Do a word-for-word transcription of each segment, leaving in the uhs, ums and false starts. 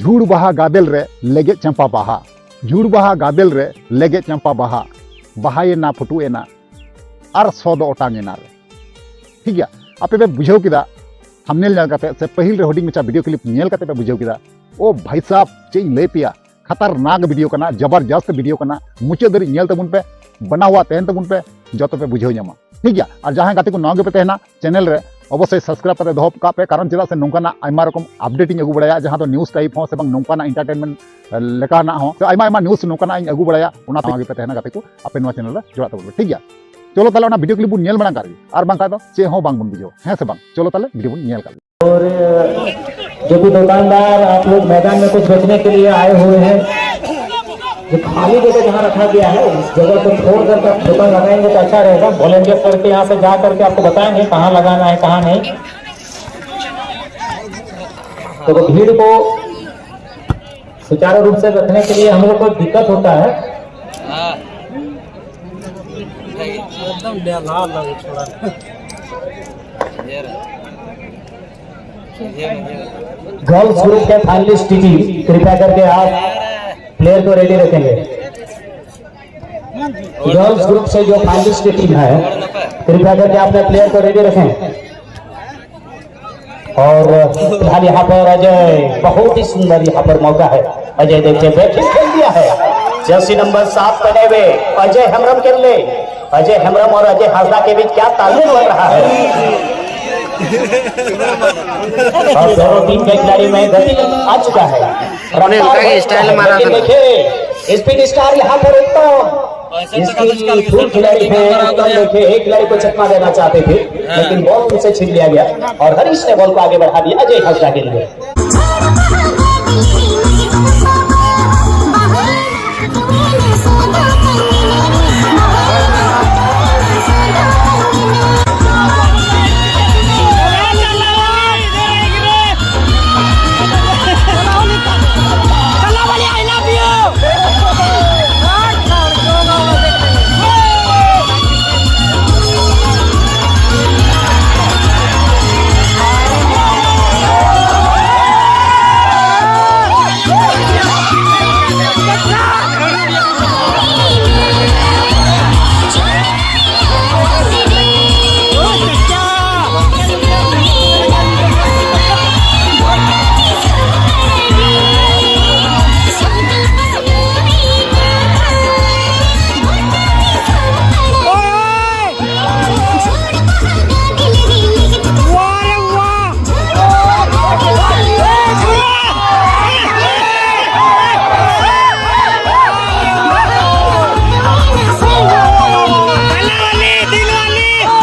ᱡᱷᱩᱲ ᱵᱟᱦᱟ ᱜᱟᱫᱮᱞ ᱨᱮ ᱞᱮᱜᱮᱡ ᱪᱟᱢᱯᱟ ᱵᱟᱦᱟ, ᱡᱷᱩᱲ ᱵᱟᱦᱟ ᱜᱟᱫᱮᱞ ᱨᱮ ᱞᱮᱜᱮᱡ ᱪᱟᱢᱯᱟ ᱵᱟᱦᱟ, ᱵᱟᱦᱟᱭᱮᱱᱟ ᱯᱷᱩᱴᱩ ᱮᱱᱟ ᱟᱨ ᱥᱚ ᱫᱚ ᱚᱴᱟᱝ ᱮᱱᱟ ᱨᱮ᱾ ᱴᱷᱤᱠ ᱜᱮᱭᱟ, ᱟᱯᱮ ᱯᱮ ᱵᱩᱡᱷᱟᱹᱣ ᱠᱮᱫᱟ, ᱛᱷᱟᱢᱵᱱᱮᱞ ᱧᱮᱞ ᱠᱟᱛᱮ ᱥᱮ ᱯᱟᱹᱦᱤᱞ ᱨᱮ ᱦᱩᱰᱤᱧ ᱢᱟᱪᱷᱟ ᱵᱷᱤᱰᱤᱭᱳ ᱠᱞᱤᱯ ᱧᱮᱞ ᱠᱟᱛᱮ ᱯᱮ ᱵᱩᱡᱷᱟᱹᱣ ᱠᱮᱫᱟ, ᱳ ᱵᱷᱟᱭ ᱥᱟᱵ, ᱪᱮᱫ ᱤᱧ ᱞᱟᱹᱭ ᱯᱮᱭᱟ, ᱠᱷᱟᱛᱟᱨᱱᱟᱠ ᱵᱷᱤᱰᱤᱭᱳ ᱠᱟᱱᱟ, ᱡᱟᱵᱟᱨᱡᱟᱥᱛ ᱵᱷᱤᱰᱤᱭᱳ ᱠᱟᱱᱟ᱾ ᱢᱩᱪᱟᱹᱫ ᱫᱷᱟᱹᱨᱤᱡ ᱧᱮᱞ ᱛᱟᱵᱚᱱ ᱯᱮ, ᱵᱮᱱᱟᱣᱟᱜ ᱛᱟᱦᱮᱱ ᱛᱟᱵᱚᱱ ᱯᱮ, ᱡᱚᱛᱚ ᱯᱮ ᱵᱩᱡᱷᱟᱹᱣ ᱧᱟᱢᱟ᱾ ᱴᱷᱤᱠ ᱜᱮᱭᱟ, ᱟᱨ ᱡᱟᱦᱟᱸᱭ ᱜᱟᱛᱮ ᱠᱚ ᱱᱟᱣᱟ ᱜᱮᱯᱮ ᱛᱟᱦᱮᱱᱟ, ᱪᱮᱱᱮᱞ ᱨᱮ ᱚᱵᱚᱥᱥᱳᱭ ᱥᱟᱵᱥᱠᱨᱟᱭᱤᱵ ᱠᱟᱛᱮ ᱫᱚᱦᱚ ᱠᱟᱜ ᱯᱮ, ᱠᱟᱨᱚᱱ ᱪᱮᱫᱟᱜ ᱥᱮ ᱱᱚᱝᱠᱟᱱᱟᱜ ᱟᱭᱢᱟ ᱨᱚᱠᱚᱢ ᱟᱯᱰᱮᱴ ᱤᱧ ᱟᱹᱜᱩ ᱵᱟᱲᱟᱭᱟ, ᱡᱟᱦᱟᱸ ᱫᱚ ᱱᱤᱭᱩᱡᱽ ᱴᱟᱭᱤᱯ ᱦᱚᱸ ᱥᱮ ᱵᱟᱝ ᱱᱚᱝᱠᱟᱱᱟᱜ ᱮᱱᱴᱟᱨᱴᱮᱱᱢᱮᱱᱴ ᱞᱮᱠᱟᱱᱟᱜ ᱦᱚᱸ, ᱥᱮ ᱟᱭᱢᱟ ᱟᱭᱢᱟ ᱱᱤᱭᱩᱡᱽ ᱱᱚᱝᱠᱟᱱᱟᱜ ᱤᱧ ᱟᱹᱜᱩ ᱵᱟᱲᱟᱭᱟ, ᱚᱱᱟ ᱛᱮ ᱱᱟᱣᱟ ᱜᱮᱯᱮ ᱛᱟᱦᱮᱱᱟ ᱜᱟᱛᱮ ᱠᱚ, ᱟᱯᱮ ᱱᱚᱣᱟ ᱪᱮᱱᱮᱞ ᱨᱮ ᱡᱚᱲᱟᱜ ᱛᱟᱵᱚᱱ ᱯᱮ᱾ ᱴᱷᱤᱠ ᱜᱮᱭᱟ, ᱪᱚᱞᱚ ᱛᱟᱦᱞᱮ ᱚᱱᱟ ᱵᱷᱤᱰᱤᱭᱳ ᱠᱞᱤᱯ ᱵᱚᱱ ᱧᱮᱞ ᱢᱟᱲᱟᱝ ᱠᱟᱜ ᱜᱮ, ᱟᱨ ᱵᱟᱝᱠᱷᱟᱱ ᱫᱚ ᱪᱮᱫ ᱦᱚᱸ ᱵᱟᱝ ᱵᱚᱱ ᱵᱩᱡᱷᱟᱹᱣᱟ, ᱦᱮᱸ ᱥᱮ ᱵᱟᱝ? ᱪᱚᱞᱚ ᱛᱟᱦᱞᱮ ᱵᱷᱤᱰᱤᱭᱳ ᱵᱚᱱ ᱧᱮᱞ ᱠᱟᱜ ᱜᱮ᱾ और जो भी दुकानदार आप लोग मैदान में कुछ बेचने के लिए आए हुए हैं, जो खाली जगह जहाँ रखा गया है, उस जगह को छोड़ कर आप दुकान लगाएंगे तो अच्छा रहेगा। वॉलंटियर करके यहाँ से जा करके आपको बताएंगे कहाँ लगाना है, कहाँ नहीं। तो भीड़ को सुचारू रूप से रखने के लिए हम लोग को दिक्कत होता है। एकदम बेहाल हाल है थोड़ा। गर्ल्स ग्रुप के फाइनलिस्ट टीम, कृपया करके आप प्लेयर को रेडी रखेंगे। गर्ल्स ग्रुप से जो फाइनलिस्ट की टीम है, कृपया करके अपने प्लेयर को रेडी रखें। और फिलहाल यहाँ पर अजय, बहुत ही सुंदर यहाँ पर मौका है। अजय देखिए, बैटिंग खेल दिया है। जर्सी नंबर सात पहने हुए अजय हेम्ब्रम के लिए, अजय हेम्ब्रम और अजय हांसदा के बीच क्या तालमेल बन रहा है। और दोनों टीम के खिलाड़ी में गति आ चुका है। उन्हें उनका ही स्टाइल मारा था। देखिए, स्पीड स्टार यहाँ पर उत्तम। इसकी फुल खिलाड़ी है, उत्तम देखिए, एक खिलाड़ी को चकमा देना चाहते थे, लेकिन बॉल उनसे छीन लिया गया और हरीश ने बॉल को आगे बढ़ा दिया अजय हांसदा के लिए।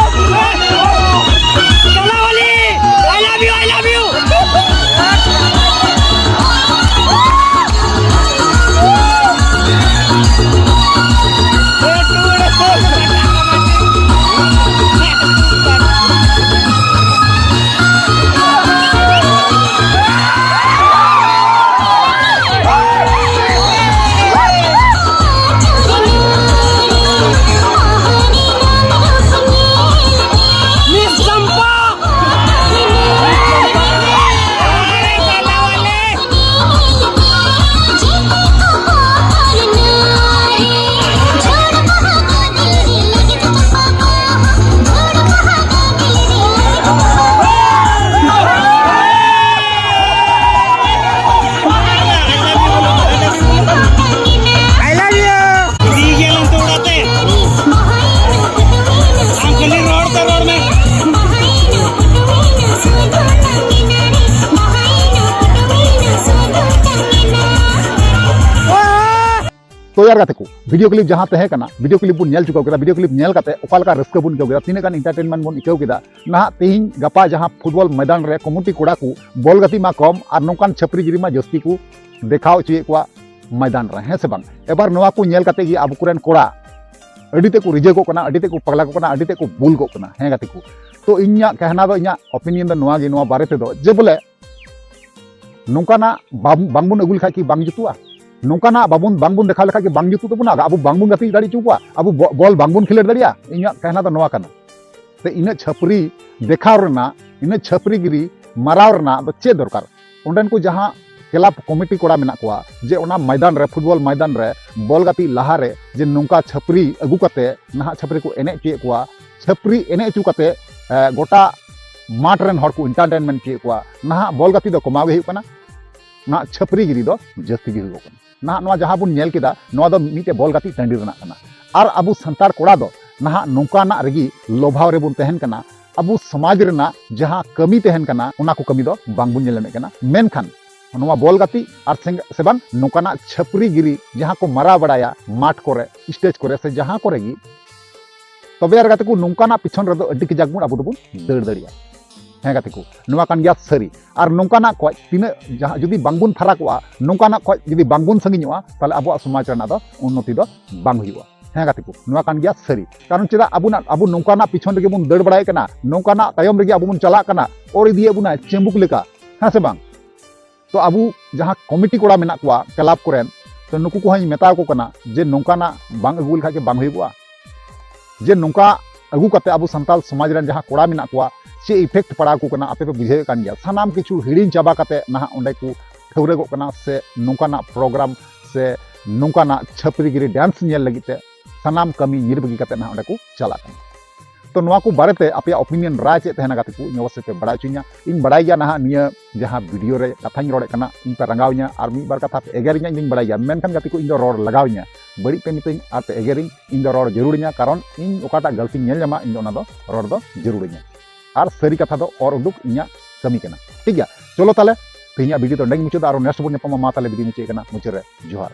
ᱛᱚ ᱭᱟᱨ ᱜᱟᱛᱮ ᱠᱚ, ᱵᱷᱤᱰᱤᱭᱳ ᱠᱞᱤᱯ ᱡᱟᱦᱟᱸ ᱛᱟᱦᱮᱸ ᱠᱟᱱᱟ, ᱵᱷᱤᱰᱤᱭᱳ ᱠᱞᱤᱯ ᱵᱚᱱ ᱧᱮᱞ ᱪᱩᱠᱟᱹᱣ ᱠᱮᱫᱟ᱾ ᱵᱷᱤᱰᱤᱭᱳ ᱠᱞᱤᱯ ᱧᱮᱞ ᱠᱟᱛᱮ ᱚᱠᱟ ᱞᱮᱠᱟ ᱨᱟᱹᱥᱠᱟᱹ ᱵᱚᱱ ᱟᱹᱭᱠᱟᱹᱣ ᱠᱮᱫᱟ, ᱛᱤᱱᱟᱹᱜ ᱜᱟᱱ ᱮᱱᱴᱟᱨᱴᱮᱱᱢᱮᱱᱴ ᱵᱚᱱ ᱟᱹᱭᱠᱟᱹᱣ ᱠᱮᱫᱟ᱾ ᱱᱟᱦᱟᱜ ᱛᱮᱦᱮᱧ ᱜᱟᱯᱟ ᱡᱟᱦᱟᱸ ᱯᱷᱩᱴᱵᱚᱞ ᱢᱚᱭᱫᱟᱱ ᱨᱮ ᱠᱚᱢᱤᱴᱤ ᱠᱚᱲᱟ ᱠᱚ ᱵᱚᱞ ᱜᱟᱛᱮᱜ ᱢᱟ ᱠᱚᱢ, ᱟᱨ ᱱᱚᱝᱠᱟᱱ ᱪᱷᱟᱹᱯᱨᱤ ᱜᱤᱨᱤ ᱢᱟ ᱡᱟᱹᱥᱛᱤ ᱠᱚ ᱫᱮᱠᱷᱟᱣ ᱦᱚᱪᱚᱭᱮᱫ ᱠᱚᱣᱟ ᱢᱚᱭᱫᱟᱱ ᱨᱮ, ᱦᱮᱸ ᱥᱮ ᱵᱟᱝ? ᱮᱵᱟᱨ ᱱᱚᱣᱟ ᱠᱚ ᱧᱮᱞ ᱠᱟᱛᱮ ᱜᱮ ᱟᱵᱚ ᱠᱚᱨᱮᱱ ᱠᱚᱲᱟ ᱟᱹᱰᱤ ᱛᱮᱫ ᱠᱚ ᱨᱤᱡᱷᱟᱹᱣ ᱠᱚᱜ ᱠᱟᱱᱟ, ᱟᱹᱰᱤ ᱛᱮᱫ ᱠᱚ ᱯᱟᱜᱽᱞᱟ ᱠᱚᱜ ᱠᱟᱱᱟ, ᱟᱹᱰᱤ ᱛᱮᱫ ᱠᱚ ᱵᱩᱞ ᱠᱚᱜ ᱠᱟᱱᱟ᱾ ᱦᱮᱸ ᱜᱟᱛᱮ ᱠᱚ, ᱛᱚ ᱤᱧᱟᱹᱜ ᱠᱟᱦᱱᱟ ᱫᱚ, ᱤᱧᱟᱹᱜ ᱚᱯᱤᱱᱤᱭᱚᱱ ᱫᱚ ᱱᱚᱣᱟ ᱜᱮ, ᱱᱚᱣᱟ ᱵᱟᱨᱮ ᱛᱮᱫᱚ, ᱡᱮ ᱵᱚᱞᱮ ᱱᱚᱝᱠᱟᱱᱟᱜ ᱵᱟᱝ, ᱵᱟᱝᱵᱚᱱ ᱟᱹᱜᱩ ᱞᱮᱠᱷᱟᱡ ᱠᱤ ᱵᱟᱝ ᱡᱩᱛᱩᱜᱼᱟ? ᱱᱚᱝᱠᱟᱱᱟᱜ ᱵᱟᱵᱚᱱ, ᱵᱟᱝᱵᱚᱱ ᱫᱮᱠᱷᱟᱣ ᱞᱮᱠᱷᱟᱡ ᱠᱤ ᱵᱟᱝ ᱡᱩᱛᱩᱜ ᱛᱟᱵᱚᱱᱟ? ᱟᱵᱚ ᱵᱟᱝᱵᱚᱱ ᱜᱟᱛᱮ ᱫᱟᱲᱮ ᱦᱚᱪᱚ ᱠᱚᱣᱟ? ᱟᱵᱚ ᱵᱚ-, ᱵᱚᱞ ᱵᱟᱝᱵᱚᱱ ᱠᱷᱮᱞᱳᱰ ᱫᱟᱲᱮᱭᱟᱜᱼᱟ? ᱤᱧᱟᱹᱜ ᱠᱟᱦᱱᱟ ᱫᱚ ᱱᱚᱣᱟ ᱠᱟᱱᱟ᱾ ᱛᱮ ᱤᱱᱟᱹᱜ ᱪᱷᱟᱹᱯᱨᱤ ᱫᱮᱠᱷᱟᱣ ᱨᱮᱱᱟᱜ, ᱤᱱᱟᱹᱜ ᱪᱷᱟᱹᱯᱨᱤ ᱜᱤᱨᱤ ᱢᱟᱨᱟᱣ ᱨᱮᱱᱟᱜ ᱫᱚ ᱪᱮᱫ ᱫᱚᱨᱠᱟᱨ? ᱚᱸᱰᱮᱱ ᱠᱚ ᱡᱟᱦᱟᱸ ᱠᱞᱟᱵᱽ ᱠᱚᱢᱤᱴᱤ ᱠᱚᱲᱟ ᱢᱮᱱᱟᱜ ᱠᱚᱣᱟ, ᱡᱮ ᱚᱱᱟ ᱢᱚᱭᱫᱟᱱ ᱨᱮ, ᱯᱷᱩᱴᱵᱚᱞ ᱢᱚᱭᱫᱟᱱ ᱨᱮ ᱵᱚᱞ ᱜᱟᱛᱮᱜ ᱞᱟᱦᱟᱨᱮ ᱡᱮ ᱱᱚᱝᱠᱟ ᱪᱷᱟᱹᱯᱨᱤ ᱟᱹᱜᱩ ᱠᱟᱛᱮ ᱱᱟᱦᱟᱜ ᱪᱷᱟᱹᱯᱨᱤ ᱠᱚ ᱮᱱᱮᱡ ᱦᱚᱪᱚᱭᱮᱫ ᱠᱚᱣᱟ, ᱪᱷᱟᱹᱯᱨᱤ ᱮᱱᱮᱡ ᱦᱚᱪᱚ ᱠᱟᱛᱮ, ᱮ, ᱜᱚᱴᱟ ᱢᱟᱴᱷ ᱨᱮᱱ ᱦᱚᱲ ᱠᱚ ᱮᱱᱴᱟᱨᱴᱮᱱᱢᱮᱱᱴ ᱦᱚᱪᱚᱭᱮᱫ ᱠᱚᱣᱟ᱾ ᱱᱟᱦᱟᱜ ᱵᱚᱞ ᱜᱟᱛᱮ ᱫᱚ ᱠᱚᱢᱟᱣ ᱜᱮ ᱦᱩᱭᱩᱜ ᱠᱟᱱᱟ, ᱱᱟᱦᱟᱜ ᱪᱷᱟᱹᱯᱨᱤ ᱜᱤᱨᱤ ᱫᱚ ᱡᱟᱹᱥᱛᱤ ᱜᱮ ᱦᱩᱭᱩᱜᱚᱜ ᱠᱟᱱᱟ᱾ ᱱᱟᱦᱟᱜ ᱱᱚᱣᱟ ᱡᱟᱦᱟᱸ ᱵᱚᱱ ᱧᱮᱞ ᱠᱮᱫᱟ, ᱱᱚᱣᱟ ᱫᱚ ᱢᱤᱫᱴᱮᱡ ᱵᱚᱞ ᱜᱟᱛᱮᱜ ᱴᱟᱺᱰᱤ ᱨᱮᱱᱟᱜ ᱠᱟᱱᱟ᱾ ᱟᱨ ᱟᱵᱚ ᱥᱟᱱᱛᱟᱲ ᱠᱚᱲᱟ ᱫᱚ ᱱᱟᱦᱟᱜ ᱱᱚᱝᱠᱟᱱᱟᱜ ᱨᱮᱜᱮ ᱞᱚᱵᱷᱟᱣ ᱨᱮᱵᱚᱱ ᱛᱟᱦᱮᱱ ᱠᱟᱱᱟ᱾ ᱟᱵᱚ ᱥᱚᱢᱟᱡᱽ ᱨᱮᱱᱟᱜ ᱡᱟᱦᱟᱸ ᱠᱟᱹᱢᱤ ᱛᱟᱦᱮᱱ ᱠᱟᱱᱟ, ᱚᱱᱟ ᱠᱚ ᱠᱟᱹᱢᱤ ᱫᱚ ᱵᱟᱝᱵᱚᱱ ᱧᱮᱞ ᱧᱟᱢᱮᱫ ᱠᱟᱱᱟ᱾ ᱢᱮᱱᱠᱷᱟᱱ ᱱᱚᱣᱟ ᱵᱚᱞ ᱜᱟᱛᱮᱜ ᱟᱨ ᱥᱮᱝ-, ᱥᱮ ᱵᱟᱝ ᱱᱚᱝᱠᱟᱱᱟᱜ ᱪᱷᱟᱹᱯᱨᱤ ᱜᱤᱨᱤ ᱡᱟᱦᱟᱸ ᱠᱚ ᱢᱟᱨᱟᱣ ᱵᱟᱲᱟᱭᱟ ᱢᱟᱴᱷ ᱠᱚᱨᱮ, ᱥᱴᱮᱡᱽ ᱠᱚᱨᱮ, ᱥᱮ ᱡᱟᱦᱟᱸ ᱠᱚᱨᱮ ᱜᱮ, ᱛᱚᱵᱮ ᱟᱨ ᱜᱟᱛᱮ ᱠᱚ, ᱱᱚᱝᱠᱟᱱᱟᱜ ᱯᱤᱪᱷᱚᱱ ᱨᱮᱫᱚ ᱟᱹᱰᱤ ᱠᱟᱡᱟᱠ ᱵᱚᱱ, ᱟᱵᱚ ᱫᱚᱵᱚᱱ ᱫᱟᱹᱲ ᱫᱟᱲᱮᱭᱟᱜᱼᱟ᱾ ᱦᱮᱸ ᱜᱟᱛᱮ ᱠᱚ, ᱱᱚᱣᱟ ᱠᱟᱱ ᱜᱮᱭᱟ ᱥᱟᱹᱨᱤ᱾ ᱟᱨ ᱱᱚᱝᱠᱟᱱᱟᱜ ᱠᱷᱚᱡ ᱛᱤᱱᱟᱹᱜ ᱡᱟᱦᱟᱸ, ᱡᱩᱫᱤ ᱵᱟᱝᱵᱚᱱ ᱯᱷᱟᱨᱟᱠᱚᱜᱼᱟ, ᱱᱚᱝᱠᱟᱱᱟᱜ ᱠᱷᱚᱡ ᱡᱩᱫᱤ ᱵᱟᱝᱵᱚᱱ ᱥᱟᱺᱜᱤᱧᱚᱜᱼᱟ, ᱛᱟᱦᱞᱮ ᱟᱵᱚᱣᱟᱜ ᱥᱚᱢᱟᱡᱽ ᱨᱮᱱᱟᱜ ᱫᱚ ᱩᱱᱱᱚᱛᱤ ᱫᱚ ᱵᱟᱝ ᱦᱩᱭᱩᱜᱼᱟ᱾ ᱦᱮᱸ ᱜᱟᱛᱮ ᱠᱚ, ᱱᱚᱣᱟ ᱠᱟᱱ ᱜᱮᱭᱟ ᱥᱟᱹᱨᱤ᱾ ᱠᱟᱨᱚᱱ ᱪᱮᱫᱟᱜ ᱟᱵᱚᱱᱟᱜ, ᱟᱵᱚ ᱱᱚᱝᱠᱟᱱᱟᱜ ᱯᱤᱪᱷᱚᱱ ᱨᱮᱜᱮ ᱵᱚᱱ ᱫᱟᱹᱲ ᱵᱟᱲᱟᱭᱮᱫ ᱠᱟᱱᱟ, ᱱᱚᱝᱠᱟᱱᱟᱜ ᱛᱟᱭᱚᱢ ᱨᱮᱜᱮ ᱟᱵᱚ ᱵᱚᱱ ᱪᱟᱞᱟᱜ ᱠᱟᱱᱟ, ᱚᱨ ᱤᱫᱤᱭᱮᱫ ᱵᱚᱱᱟ ᱪᱟᱹᱢᱵᱩᱠ ᱞᱮᱠᱟ, ᱦᱮᱸ ᱥᱮ ᱵᱟᱝ? ᱛᱚ ᱟᱵᱚ ᱡᱟᱦᱟᱸ ᱠᱚᱢᱤᱴᱤ ᱠᱚᱲᱟ ᱢᱮᱱᱟᱜ ᱠᱚᱣᱟ ᱠᱞᱟᱵᱽ ᱠᱚᱨᱮᱱ, ᱛᱚ ᱱᱩᱠᱩ ᱠᱚᱦᱚᱸᱧ ᱢᱮᱛᱟ ᱠᱚ ᱠᱟᱱᱟ ᱡᱮ ᱱᱚᱝᱠᱟᱱᱟᱜ ᱵᱟᱝ ᱟᱹᱜᱩ ᱞᱮᱠᱷᱟᱡ ᱜᱮ ᱵᱟᱝ ᱦᱩᱭᱩᱜᱚᱜᱼᱟ᱾ ᱡᱮ ᱱᱚᱝᱠᱟ ᱟᱹᱜᱩ ᱠᱟᱛᱮ ᱟᱵᱚ ᱥᱟᱱᱛᱟᱲ ᱥᱚᱢᱟᱡᱽ ᱨᱮᱱ ᱡᱟᱦᱟᱸ ᱠᱚᱲᱟ ᱢᱮᱱᱟᱜ ᱠᱚᱣᱟ, ᱪᱮᱫ ᱤᱯᱷᱮᱠᱴ ᱯᱟᱲᱟᱣ ᱟᱠᱚ ᱠᱟᱱᱟ, ᱟᱯᱮ ᱯᱮ ᱵᱩᱡᱷᱟᱹᱣᱮᱫ ᱠᱟᱱ ᱜᱮᱭᱟ᱾ ᱥᱟᱱᱟᱢ ᱠᱤᱪᱷᱩ ᱦᱤᱲᱤᱧ ᱪᱟᱵᱟ ᱠᱟᱛᱮ ᱱᱟᱦᱟᱜ ᱚᱸᱰᱮ ᱠᱚ ᱴᱷᱟᱹᱣᱨᱟᱹᱜᱚᱜ ᱠᱟᱱᱟ, ᱥᱮ ᱱᱚᱝᱠᱟᱱᱟᱜ ᱯᱨᱳᱜᱨᱟᱢ ᱥᱮ ᱱᱚᱝᱠᱟᱱᱟᱜ ᱪᱷᱟᱹᱯᱨᱤ ᱜᱤᱨᱤ ᱰᱮᱱᱥ ᱧᱮᱞ ᱞᱟᱹᱜᱤᱫ ᱛᱮ ᱥᱟᱱᱟᱢ ᱠᱟᱹᱢᱤ ᱧᱤᱨ ᱵᱟᱹᱜᱤ ᱠᱟᱛᱮ ᱱᱟᱦᱟᱜ ᱚᱸᱰᱮ ᱠᱚ ᱪᱟᱞᱟᱜ ᱠᱟᱱᱟ᱾ ᱛᱚ ᱱᱚᱣᱟ ᱠᱚ ᱵᱟᱨᱮᱛᱮ ᱟᱯᱮᱭᱟᱜ ᱚᱯᱤᱱᱤᱭᱚᱱ ᱨᱟᱭ ᱪᱮᱫ ᱛᱟᱦᱮᱱᱟ ᱜᱟᱛᱮ ᱠᱚ, ᱤᱧ ᱚᱵᱚᱥᱥᱳᱭ ᱯᱮ ᱵᱟᱲᱟᱭ ᱦᱚᱪᱚᱧᱟ᱾ ᱤᱧ ᱵᱟᱲᱟᱭ ᱜᱮᱭᱟ ᱱᱟᱦᱟᱜ ᱱᱤᱭᱟᱹ ᱡᱟᱦᱟᱸ ᱵᱷᱤᱰᱤᱭᱳ ᱨᱮ ᱠᱟᱛᱷᱟᱧ ᱨᱚᱲᱮᱫ ᱠᱟᱱᱟ, ᱤᱧ ᱯᱮ ᱨᱟᱸᱜᱟᱣᱤᱧᱟ ᱟᱨ ᱢᱤᱫ ᱵᱟᱨ ᱠᱟᱛᱷᱟ ᱯᱮ ᱮᱜᱮᱨᱤᱧᱟ, ᱤᱧ ᱫᱚᱧ ᱵᱟᱲᱟᱭ ᱜᱮᱭᱟ᱾ ᱢᱮᱱᱠᱷᱟᱱ ᱜᱟᱛᱮ ᱠᱚ, ᱤᱧ ᱫᱚ ᱨᱚᱲ ᱞᱟᱜᱟᱣᱤᱧᱟ᱾ ᱵᱟᱹᱲᱤᱡ ᱯᱮ ᱢᱤᱛᱟᱹᱧ ᱟᱨ ᱯᱮ ᱮᱜᱮᱨᱤᱧ, ᱤᱧ ᱫᱚ ᱨᱚᱲ ᱡᱟᱹᱨᱩᱲᱤᱧᱟ, ᱠᱟᱨᱚᱱ ᱤᱧ ᱚᱠᱟᱴᱟᱜ ᱜᱟᱹᱞᱛᱤᱧ ᱧᱮᱞ ᱧᱟᱢᱟ, ᱤᱧ ᱫᱚ ᱚᱱᱟ ᱫᱚ ᱨᱚᱲ ᱫᱚ ᱡᱟᱹᱨᱩᱲᱤᱧᱟ᱾ ᱟᱨ ᱥᱟᱹᱨᱤ ᱠᱟᱛᱷᱟ ᱫᱚ ᱚᱨ ᱩᱰᱩᱠ ᱤᱧᱟᱹᱜ ᱠᱟᱹᱢᱤ ᱠᱟᱱᱟ᱾ ᱴᱷᱤᱠ ᱜᱮᱭᱟ, ᱪᱚᱞᱚ ᱛᱟᱦᱞᱮ ᱛᱮᱦᱮᱧᱟᱜ ᱵᱷᱤᱰᱤᱭᱳ ᱫᱚ ᱚᱸᱰᱮ ᱜᱮ ᱢᱩᱪᱟᱹᱫᱟ᱾ ᱟᱨᱚ ᱱᱮᱠᱥᱴ ᱵᱚᱱ ᱧᱟᱯᱟᱢᱟ᱾ ᱢᱟ ᱛᱟᱦᱞᱮ ᱵᱷᱤᱰᱤᱭᱳ ᱢᱩᱪᱟᱹᱫ ᱠᱟᱱᱟ, ᱢᱩᱪᱟᱹᱫ ᱨᱮ ᱡᱚᱦᱟᱨ᱾